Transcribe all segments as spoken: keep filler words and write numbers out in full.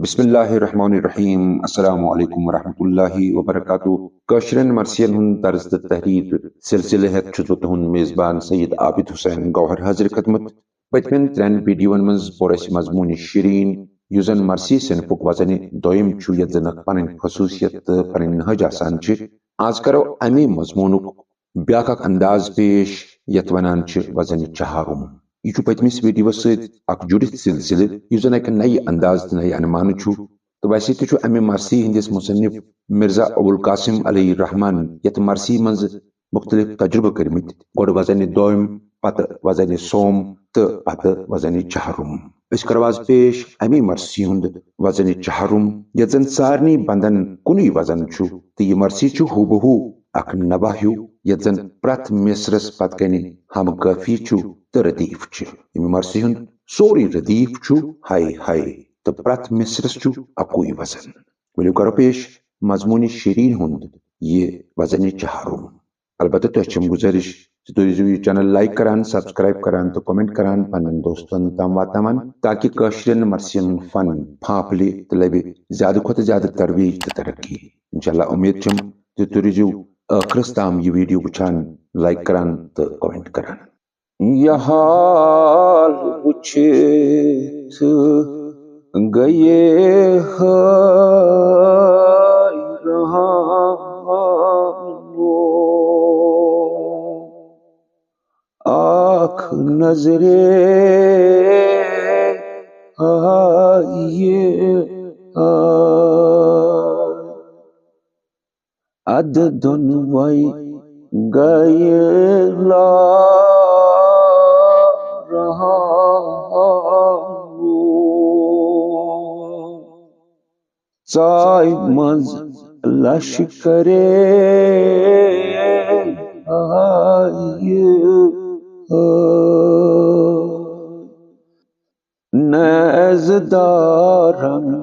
بسم اللہ الرحمن الرحیم۔ السلام علیکم ورحمۃ اللہ وبرکاتہ۔ کٲشرٮ۪ن مرثین ہُنٛد طرز تہٕ تحریر سلسلہٕ ہٮ۪تھ چھُس بہٕ تُہُنٛد میزبان سید عابد حسین گوہر حاضر خدمت۔ پٔتمٮ۪ن ترٛٮ۪ن ویڈیوَن منٛز پوٚر اَسہِ مضموٗنِ شیرین، یُس زَن مرثی صنفُک وزنِ دوٚیِم چھُ، یَتھ زَن اَکھ پنٕنۍ خصوٗصیت تہٕ پنٕنۍ نہج آسان چھِ۔ آز کرو اَمی مضموٗنُک بیٛاکھ اکھ انداز پیش، یَتھ وَنان چھِ وزنِ چہارم۔ یہِ چھُ پٔتمِس ویڈیوَس سۭتۍ اکھ جُڑِتھ سلسلہٕ، یُس زَن اَکہِ نَیہِ انداز تہٕ نَیہِ انمانہٕ چھُ۔ تہٕ ویسے تہِ چھُ اَمہِ مرثی ہٕنٛدِس مصنف مرزا ابوالقاسم علی رحمان یَتھ مرثی منٛز مُختٔلِف تجرُبہٕ کٔرمٕتۍ، گۄڈٕ وزنِ دوٚیِم، پتہٕ وزنِ سوم تہٕ پتہٕ وزنِ چہارم۔ أسۍ کرو آز پیش اَمی مرثی ہُنٛد وزنِ چہارم، یَتھ زَن سارنٕے بندن کُنُے وزن چھُ، تہٕ یہِ مرثی چھُ ہو بہ ہو اکھ نبہ ہیوٗ، یَتھ زَن پرٛٮ۪تھ مصرعس پتہٕ کنہِ ہم قٲفی چھُ تہٕ ردیف چھِ۔ ییٚمہِ مرثی ہُنٛد سورُے ردیف چھُ ہاے ہاے، تہٕ پرٛٮ۪تھ مصرعس چھُ اکُے وزن۔ ؤلِو کرو پیش مضموٗنِ شیرین ہُنٛد یہِ وزنِ چہارم۔ البتہ تۄہہِ چھم گُزٲرِش زِ تُہۍ روٗزِو یہِ channel like کران، subscribe کران تہٕ comment کران، پننٮ۪ن دوستن تام واتناوان، تاکہِ کٲشرٮ۪ن مرثین ہُنٛد فن پھانپھلہِ تہٕ لبہِ زیادٕ کھۄتہٕ زیادٕ ترویج تہٕ ترقی۔ انشاءاللہ امید چھم زِ تُہۍ روٗزِو ٲخرس تام یہِ ویڈیو وٕچھان، like کران تہٕ comment کران۔ یہ حال وچھتھ گئے حیران۔ آنکھ نظرِ آئیے آئے۔ اد دۄنوَے گٔیہِ لاران۔ ژایہِ منٛز لشکرِ آیہِ۔ نیزٕ دارن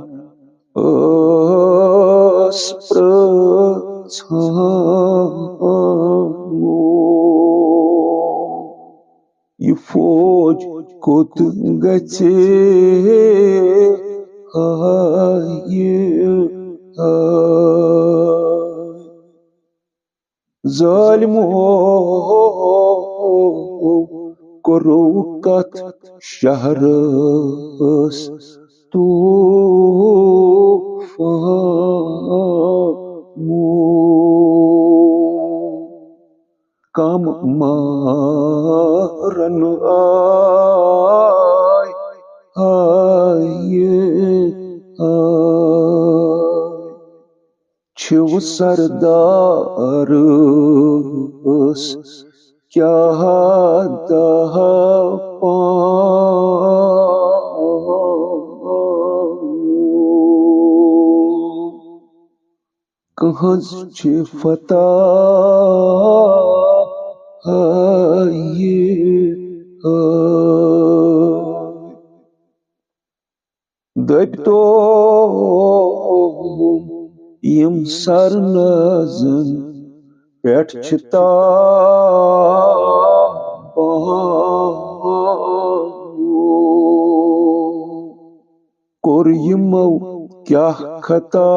ٲس پرٛژھان۔ یہِ فوج کوٚت گژھِ؟ ہاے ہاے۔ ظٲلمو کوٚروُکھ کتھ شہرس طوفانو۔ کم مارن آے، آے، آے۔ چھِو سردارس کیٛاہ دپان؟ کہنٛز چھِ فتح؟ ہاے ہاے۔ دٔپۍ تو یِم سرنازن پٮ۪ٹھ چھِ تاپان۔ کوٚر یِمو کیٛاہ خطا؟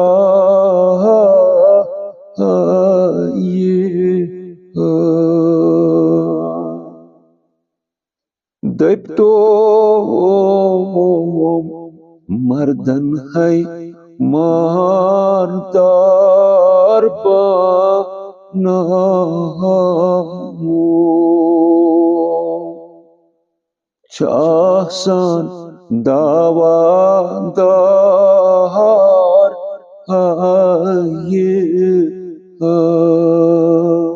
ہاے ہاے۔ دٔپۍ تو مردن ہے ماردار بناوو۔ چھِ آسان دعویٰ دار ہاے ہاے۔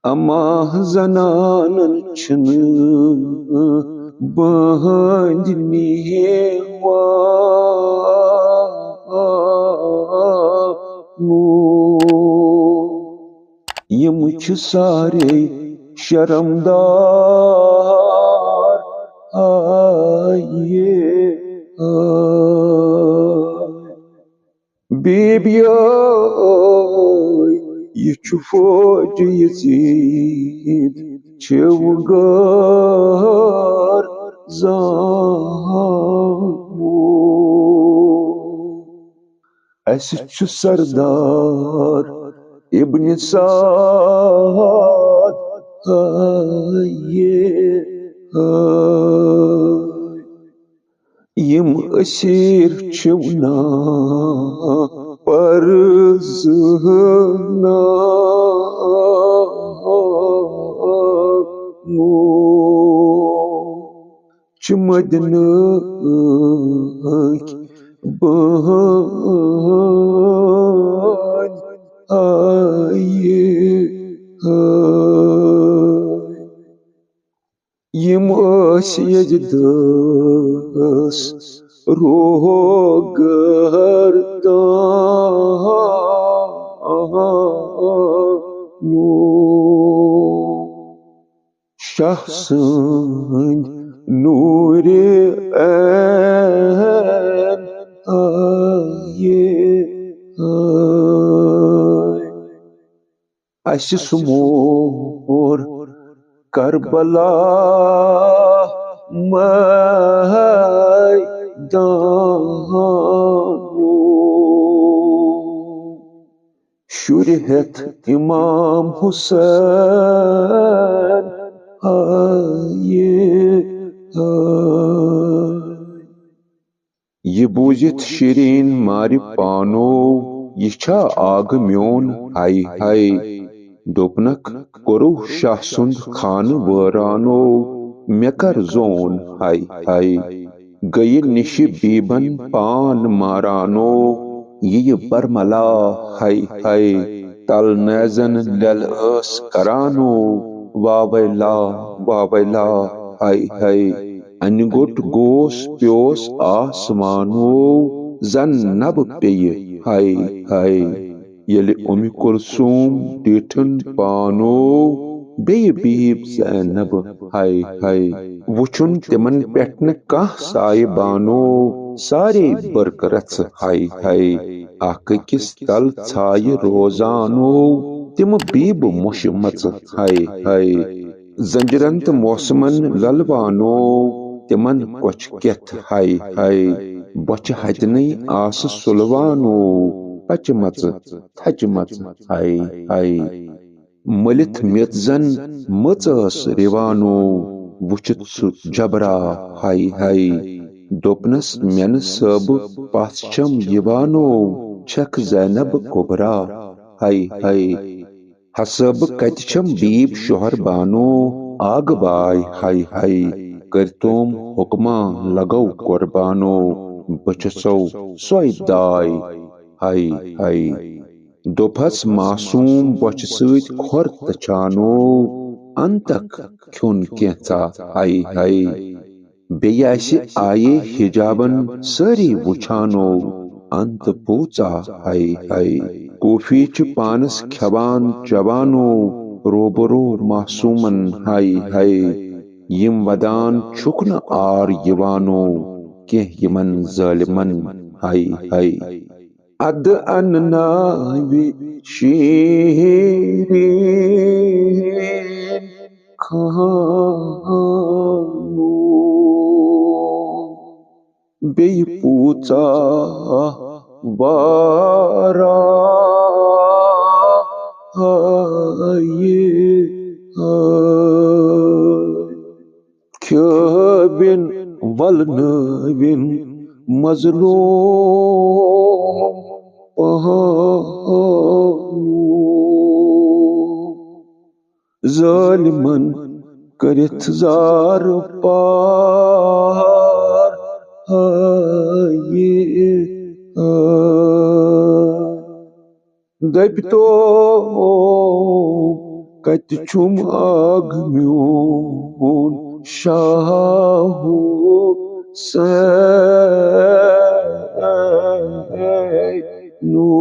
اما زنانن چھِنہٕ بہندِ نیوان۔ یِم چھِ سارے شرمدار۔ ہاے ہاے۔ بیبیو، یہِ چھُ فوج یزید، چھِو غٲر زانو۔ اسہِ چھُ سردار ابن سعد۔ ہاے، ہاے۔ یِم اسیٖر چھِ ونان پرزٕنانو۔ چھِ مدینہٕکۍ بٲنۍ۔ ہاے، ہاے۔ یِم ٲسۍ یزدس روح گردانو۔ شاہ سٕنٛدۍ نوٗرِ عین آیے۔ آے۔ اسہِ سُمور کربلا مٲدانو۔ شُرۍ ہٮ۪تھ امام حسین آیے۔ آے۔ یہِ بوٗزِتھ شیرین مارِ پانو، یہِ چھا آگہٕ میون؟ ہاے ہاے۔ دوٚپنکھ، کوٚرُو شاہ سُنٛد خانہٕ وٲرانو، مےٚ کر زون؟ ہاے ہاے۔ گٔیہِ نِشہِ بیٖبن پان مارانو، یہِ یہِ برملا۔ ہاے ہاے۔ تل نیزن لیل ٲس کرانو، واویلا، واویلا۔ ہاے ہاے۔ انہِ گوٚٹ گوس پیوس آسمانو، زن نبہٕ پیٚیہِ۔ ہاے ہاے۔ ییٚلہِ اُمہِ کلثوم ڈیٹھن پانو، بیٚیہِ بیٖب زینب۔ ہاے ہاے۔ وُچھُن تِمن پٮ۪ٹھ نہٕ کانٛہہ سایہِ بانو، سارے بٔرکہٕ رژھٕ۔ ہاے ہاے۔ اکھ أکِس تل ژھایہِ روزانو، تِم بیٖبہٕ مُشہِ مژٕ۔ ہاے ہاے۔ زنجیرن تہٕ موسمن للوانو، تِمن کۄچھِ کٮ۪تھ۔ ہاے ہاے۔ بۄچھِ ہتنٕے آسہٕ سُلوانو، پچہِ مژٕ، تھچہِ مژٕ۔ ہاے ہاے۔ مٔلِتھ میٚژ زن مٔژ ٲس رِوانو، وُچھِتھ سُہ جبرا۔ ہاے ہاے۔ دوٚپنس، مینہٕ صٲبہٕ پژھ چھم یِوانو، چھکھ زینب کُبرا۔ ہاے ہاے۔ حسابہٕ کتہِ چھم بیٖب شوہر بانو، آگہٕ باے۔ ہاے ہاے۔ کٔرتوم حُکما لگو قربانو، بہٕ چھسو سۄے داے۔ ہاے ہاے۔ دوٚپہس، معصوم بۄچھِ سۭتۍ کھۄر تہٕ چھانو، انتک کھیوٚن کینژھا۔ ہاے ہاے۔ بیٚیہِ آسہِ آیے حجابن سٲری وُچھانو، انتہٕ پوٗژا۔ ہاے ہاے۔ کوفی چھِ پانس کھٮ۪وان چٮ۪وانو، روبرو معصومن۔ ہاے ہاے۔ یِم ودان چھُکھ نہٕ آر یِوانو، کینٛہہ یِمن ظٲلمن۔ ہاے ہاے۔ ادٕ انناوِ شیرین خانو۔ بیٚیہِ پوٗژا وارا۔ ہاے ہاے۔ کھیٲوِن ولنٲوِن مظلوم پہانو۔ ظٲلمن کٔرِتھ زار پار۔ ہاے ہاے۔ دٔپۍ تو، کتہِ چھُم آگ میون شاہ حسینو؟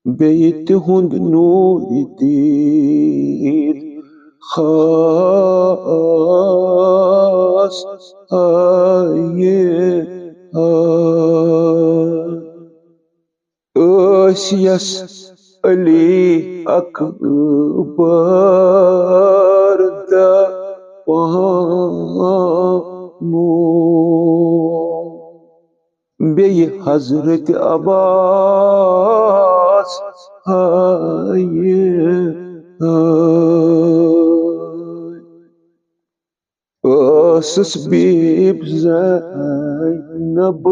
بیٚیہِ تِہُنٛد نوٗرِ دیٖد خاص آیہِ آ۔ ٲسۍ یَس علی اکبر دپانو۔ بیٚیہِ حضرت عباس ہایہِ ہٲے۔ ٲسٕس بیٖب زینب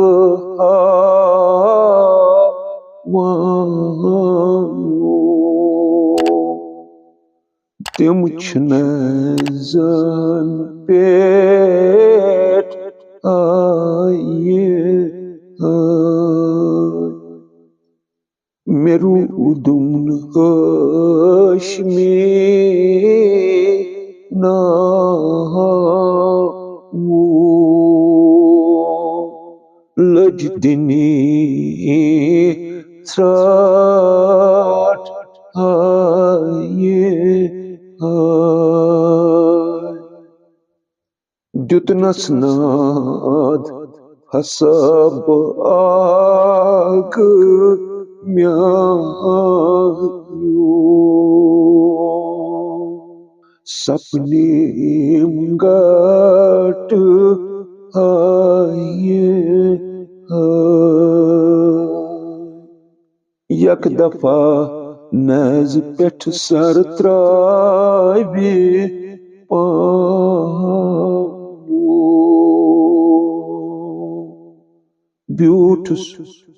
ہاوان۔ تِم چھِنہٕ زن پٮ۪ٹھ آیہِ ہٲے۔ مےٚ روٗدُم نہٕ ہاشمی ناوُ۔ لٔج دِنی ژھرٛاٹھ ہایہِ ہاے۔ دیُتنس ناد حساب آگ میانیو۔ سپنیم گٹ ہایہِ ہاے۔ یک دفعہ نز پٮ۪ٹھ سر ترٛاوِ پانو۔ بیوٗٹھُس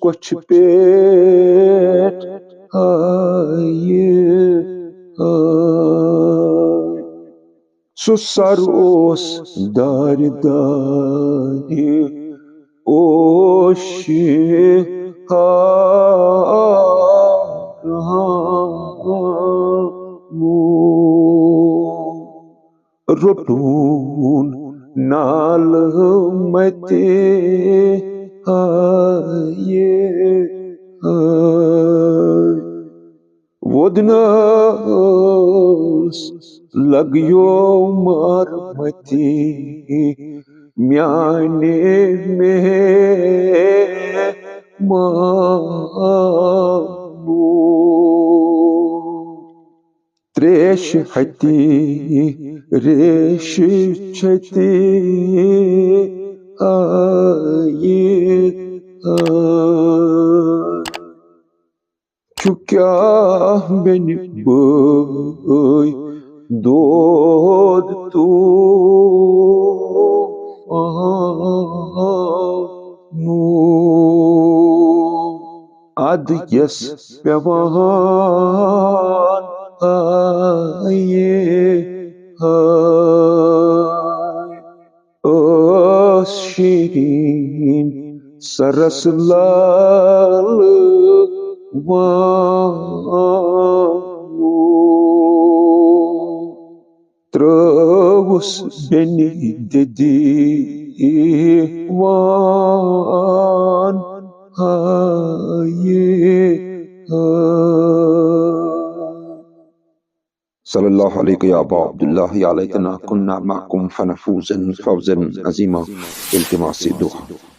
کۄچھِ پٮ۪ٹھ ہایہِ ہاے۔ سُہ سر اوس دارِ دارِ اوشہِ ہارمو۔ روٚٹوٗن نالہٕ متہِ ہایہِ ہاے۔ وودنس لگیو مار متی میانہِ مہمانو۔ تریش ہتی ریش چھتی آیہِ آے۔ چھُ کیٛاہ بیٚنہِ بٲے دود طوفانو؟ اَدٕ یَس پٮ۪وان آیہِ ہاے۔ ٲس شیٖریٖن سرس لالہٕ وانو۔ ترٛٲوُس بیٚنہِ دِدی وان ہایہِ ہاے۔ صلی اللہ علیک یا ابا عبداللہ، یا لیتنا کنا معکم فنفوز فوزا عظیما۔ التماس دعا۔